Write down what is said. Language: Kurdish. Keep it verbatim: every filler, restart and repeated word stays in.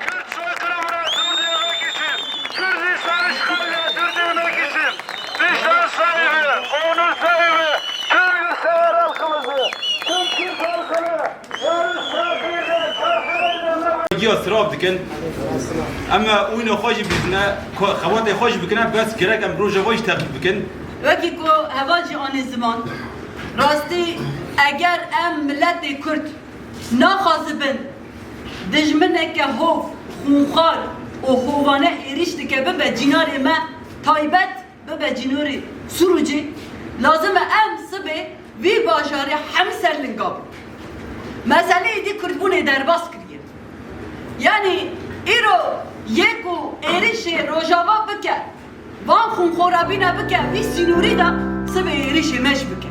Kürt soykırımına dur demek için, Kürdistan işgaline dur demek için, vicdan sahibi, onur sahibi, tüm yurtsever halkımızı, tüm Kürt halkını barışla, birlikte karşılayacağız. Giya sirav dikin. Em oyna xwe jî bîzine, xebatê xwe jî bikine, bes gerek em rojava jî teqîb bikin. Wekî ku heval jî anî ziman, rastî eger em miletê Kurd naxwazibin dijmineke hov, xûnxwar û hovane êrîş dike bibe cînarê me taybet, bibe cînorê Sûrûcê, lazim e em sibê vî bajarê hemî ser linga bin. Mesele êdî Kurdbûnê derbas kiriye. Yanî îro yê ku êrîşê Rojava bike, van xûnxorabîna bike vî sînorî de, sibê êrîşê me jî bike.